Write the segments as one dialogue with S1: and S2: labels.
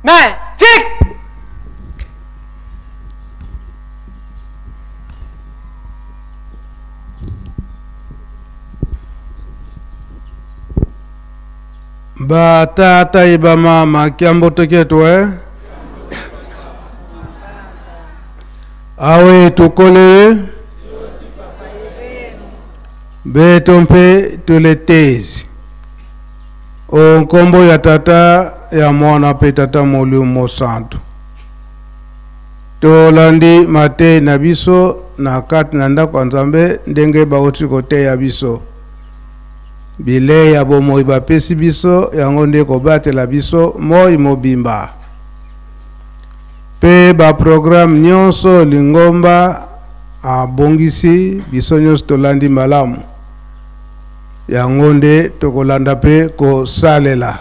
S1: Main, fixe!
S2: Ba tata i ba mama kiambote ketu eh? Awe tukolele beto mpe tuletezi o nkombo ya Tata, ya Mwana mpe Tata Molimo Mosantu. Tolandi mateyi na biso na kati na ndako ya Nzambe ndenge bauti koteya biso. Bilei ya bomoi bapesi biso, yango nde ekobatela biso moi mobimba. Mpe ba programme nyonso lingomba abongisi, biso nyonso tolandi malamu. Yango nde tokolanda mpe kosalela.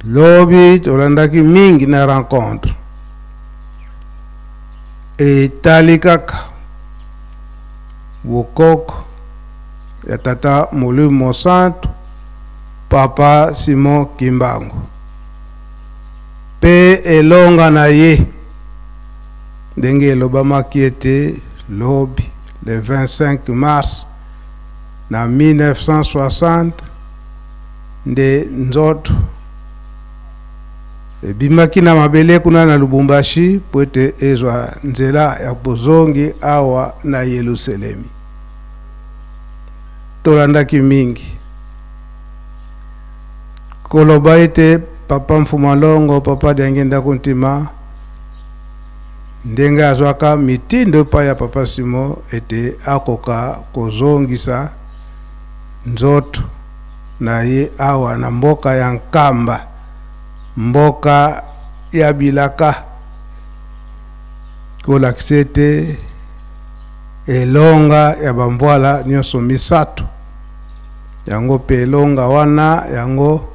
S2: Lobi tolandaki mingi na rencontre etali kaka bokoko ya Tata Molimo Mosantu Papa Simon Kimbangu mpe elonga na ye ndenge elobamaki ete lobi le 25 mars na 1960 nde nzoto ebimaki na mabele kuna na Lubumbashi mpo ete ezwa nzela ya bozongi awa na Yelusalemi. Tolandaki mingi koloba ete Papa Mfuma Longo, Papa Diangienda Kuntima, ndenge azwaka mitindo epai ya Papa Simo ete akoka kozongisa nzoto na ye awa na mboka ya Nkamba, mboka ya bilaka, kolakisa ete elonga ya bamvwala nyonso misato yango mpe elonga wana yango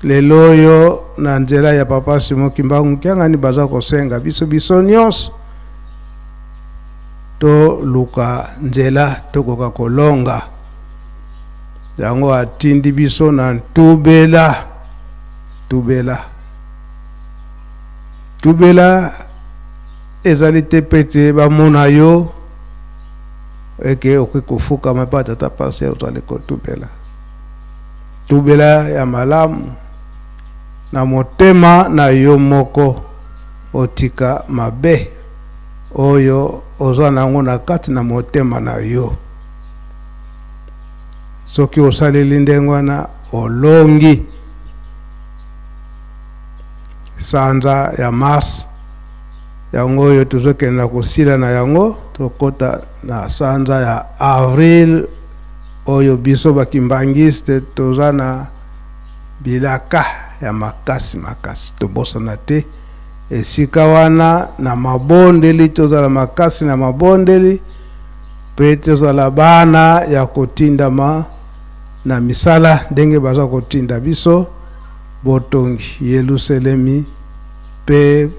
S2: lelo oyo na nzela ya Papa Simon Kimbangu Kiangani baza kosenga biso biso nyonso toluka nzela tokoka kolonga yango. Atindi biso na ntubela tubela tubela. Ezali te pete bamona yo eke okoki kofukama mpe tata pasteur ozali kotubela. Tubela ya malamu na motema na yo moko, otika mabe oyo oza na yango na kati na motema na yo. Soki osaleli ndenge wana, olongi. Sanza ya mars yango oyo tozokende na kosila na yango, tokota na sanza ya avril oyo biso bakimbangiste toza na bilaka ya makasi makasi. Tobosana te esika wana na mabondeli, tozala makasi na mabondeli mpe tozala bana ya kotindama na misala ndenge baza kotinda biso, botongi Yelusalemi mpe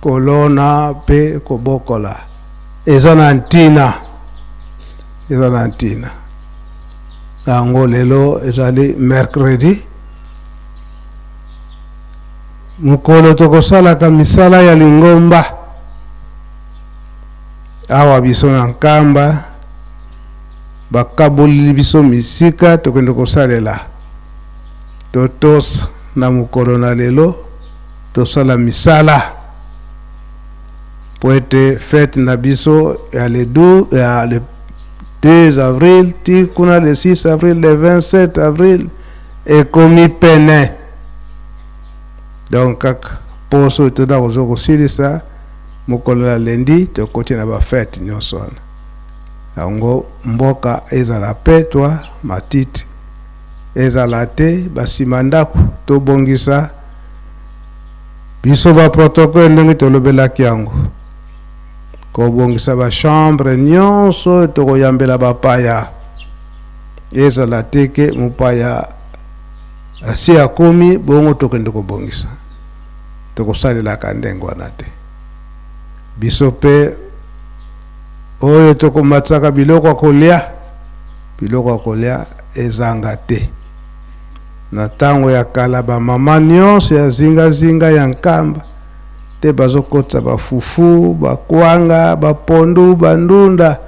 S2: kolona mpe kobokola. Eza na ntina, eza na ntina yango. Lelo ezali mercredi, mokolo tokosalaka misala ya lingomba awa. Biso na Nkamba bakabolili biso misika tokende kosalela. Totosa na mokolo na lelo, tosala misala po ete fete na biso ya le 12, ya le 2 avril ti kuna le 6 avril, le 27 avril ekomi pene. Donc kaka poso toza kozwa kosilisa mokolo ya lundi, tokoti na bafete nyonso wana. Yango mboka ezala petwa, matiti ezala te, basima ndako tobongisa. Biso baprotocole ndenge tolobelaki yango, kobongisa bachambre nyonso oyo tokoyambela bapaya. Ezala te ke mopaya asi akomi bongo tokende kobongisa. Tokosalelaka ndenge wana te. Biso mpe oyo tokomatisaka biloko ya kolia, biloko ya kolia ezanga te. Na ntango ya kala bamama nyonso ya zingazinga ya Nkamba te bazokotisa bafufu, bakwanga, bapondu, bandunda,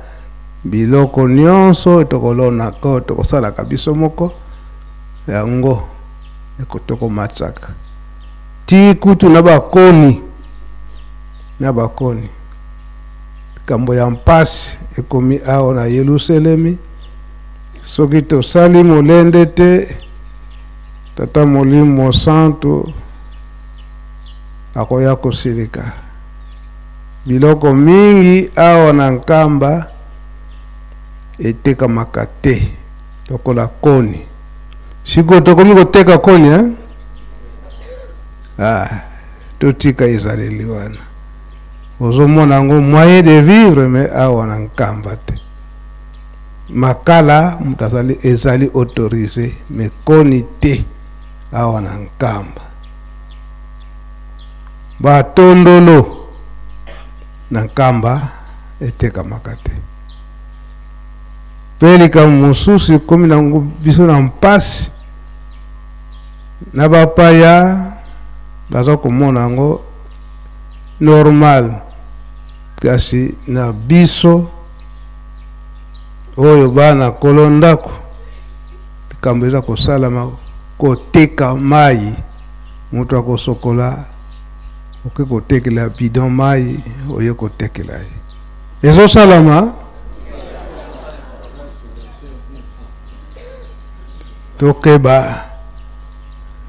S2: biloko nyonso tokolonaka, tokosalaka biso moko yango tokomatisaka ti kutu na bakoni na bakoni. Likambo ya mpasi ekomi awa na Yelusalemi. Soki tosali molende te, Tata Molimo Mosantu akoya kosilika. Biloko mingi awa na Nkamba etekamaka te lokola koni. Sikoyo tokomi koteka koni eh? Ah, totika ezaleli wana. Ozomona yango moyen de vivre mais awa na Nkamba te. Makala moto azali ezali autorise mais koni te awa na Nkamba. Batondolo na Nkamba etekamaka te. Mpe likambo mosusu ekomi nango biso na mpasi na bapaya baza komona yango normal, kasi na biso oyo bana kolo ndako likambo eza kosalama koteka mai, moto akosokola oke kotekela bidon mai oye kotekela ye, ezosalama. Tokeba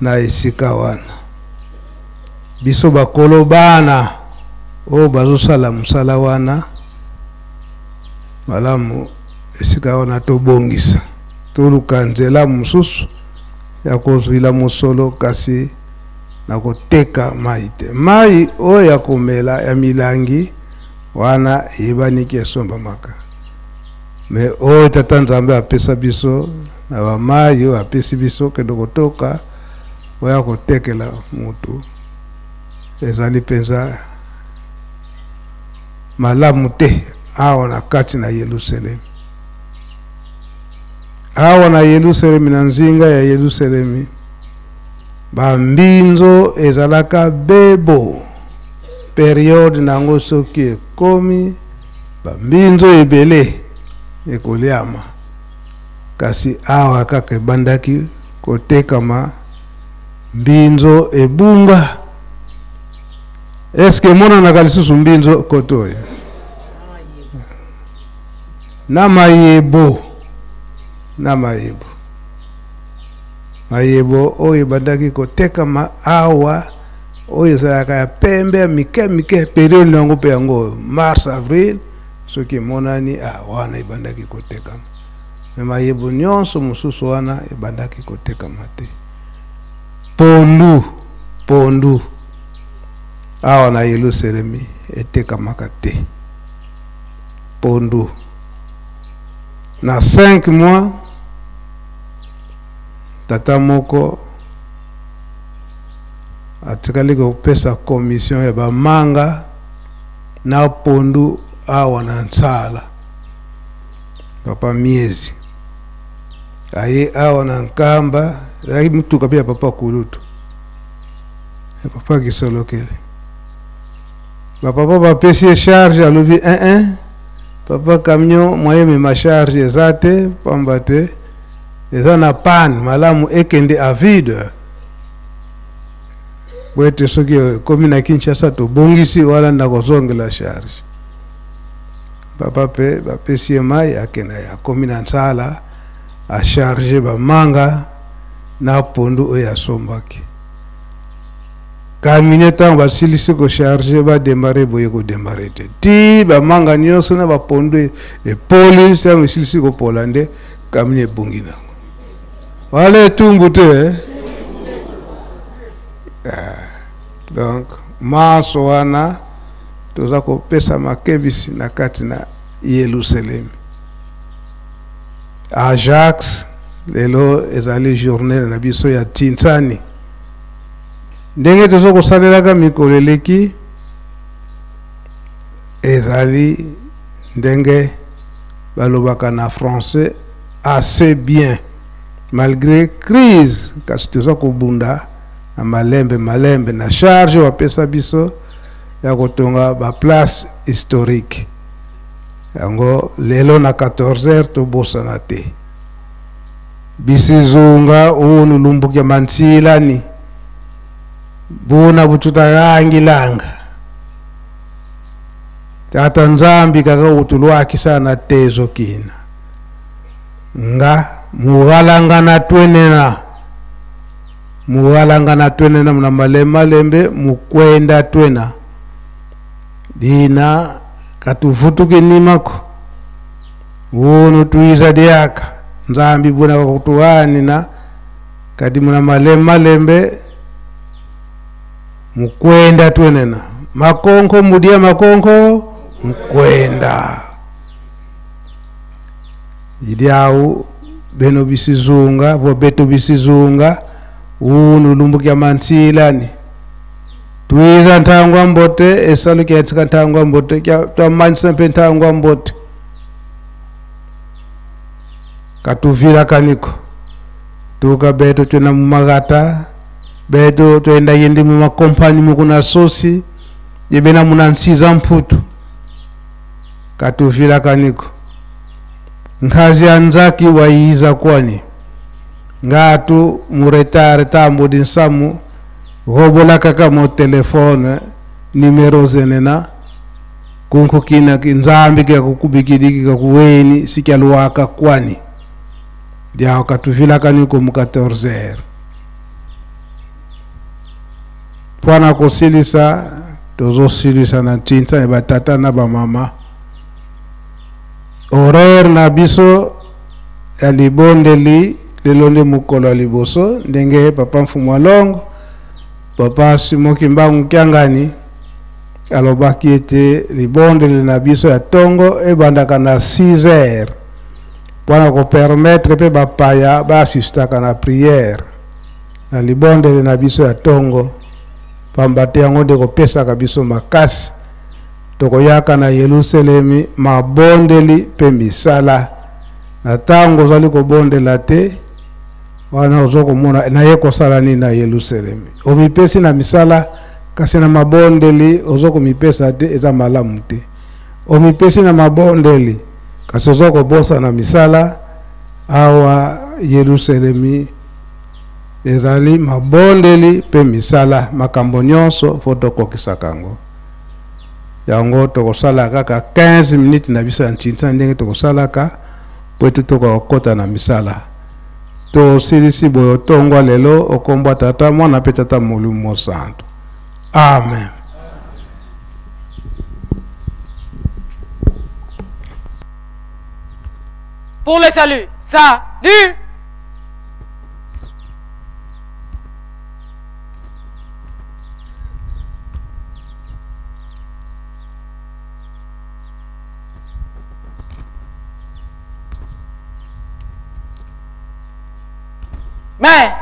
S2: na esika wana. Biso bakolo bana oyo bazosala mosala wana malamu, esika wana tobongisa, toluka nzela mosusu ya kozwila mosolo, kasi na koteka mai te. Mai oyo ya komela ya milangi wana eyebaniki esombamaka, me oyo Tata Nzambe apesa biso na bamai oyo apesi biso, kende kotoka oya kotekela motu, ezali mpenza malamu te awa na kati na Yelusalemi. Awa na Yelusalemi, na nzinga ya Yelusalemi, bambinzo ezalaka bebo. Periode na yango soki ekomi, bambinzo ebele ekoliama. Kasi awa kaka ebandaki kotekama mbinzo ebunga. Eske emonanaka lisusu mbinzo koto oyo? Na mayebo, na mayebo, mayebo oyo ebandaki kotekama awa, oyo ezalaka ya pembe ya mike mike, periode yango mpe yango mars avril, soki emonani ah, wana ebandaki kotekama. Me mayebo nyonso mosusu wana ebandaki kotekama te. Pondu, pondu awa na Yelusalemi etekamaka te. Pondu na 5 mois, tata moko atikali kopesa commission ya bamanga na pondu awa na Nsala. Papa Miezi aye awa na Nkamba, ezalaki motuka mpe ya papa Kulutu, ya papa Kisolokele. Bapapa bapesi ye charge, alobi 1 papa camion moyen mema charge eza te, pamba te eza na panne, malamu ekende a vide po ete soki ekomi na Kinshasa tobongisi wana na kozongela charge. Papa pe bapesi ye mai, akenda, akomi na Nsala, acharge bamanga na pondu oyo asombaki. Kamine ntango basilisi kocharge, bademare boye kodemare te, ti bamanga nyonso na bapondu epoli. Ntango esilisi kopola nde kamine ebongi nango. Wala etumbu te eh? Donc manso wana toza kopesa makebisi na kati na Yelusalemi. Ajax lelo ezali journée na biso ya Tinsani, ndenge toza kosalelaka mikolo eleki, ezali ndenge balobaka na français assez bien. Malgre crise kasi toza kobunda na malembe malembe na charge bapesa biso ya kotonga ba place historique. Yango lelo na 14 heures tobosana te. Bisizunga unu lumbuke mantsilani buna bututangangilanga tata Nzambi kaka utulwakisa na tezo kina nga mughalangana twenena mughalangana twenena muna malemalembe mukwenda twena dina katuvutuke nimako unu tuiza diaka Nzambi buna kakutuanina kadi muna malemalembe mukwenda twenena makonko mudia makonko mukwenda idiau beno bisizunga vo beto bisizunga unu lumbukia mantsilani tuiza ntangwa mbote esalu kyatsika ntangwa mbote kya twamanyisa mpe ntangwa mbote katuvila kaniko tuka beto twena mumagata beto twenda yendi mumakompani mukuna sosi yebena muna nsiza mputu katuvila kaniko nkhazi ya nzaki wayiza kwani ngatu muretare tambudi nsamu gobola kaka mo telefone numero zenena kunku kina nzambi kya kukubikidiki kakuweni sikyaluwaka kwani diao katuvila kaniko mu 14 heures pwana kosilisa tozosilisa na ntinsa ya batata na bamama horaire na biso ya libondeli lelo nde mokolo ya liboso ndenge papa Mfumu Alongo papa Simon Kimbangu Kiangani alobaki ete libondeli na biso ya tongo ebandaka na 6 heures mpona kopermettre mpe bapaya baasistaka na prière na libondeli na biso ya tongo pamba te yango nde kopesaka biso makasi tokoyaka na Yelusalemi mabondeli mpe misala na ntango ozali kobondela te wana ozo komona naye kosala nini na Yelusalemi omipesi na misala kasi na mabondeli ozo komipesa te eza malamu te omipesi na mabondeli kasi ozo kobosa na misala awa Yelusalemi ezali mabondeli mpe misala makambo nyonso fo tokokisaka yango yango tokosala kaka 15 minutes na biso ya ntinsa ndenge tokosalaka po ete tokoka kokota na misala tosilisi boye otongwa lelo okombwa tata mwana mpe tata molimo mosantu amen.
S1: Pour le salut, salut. Mais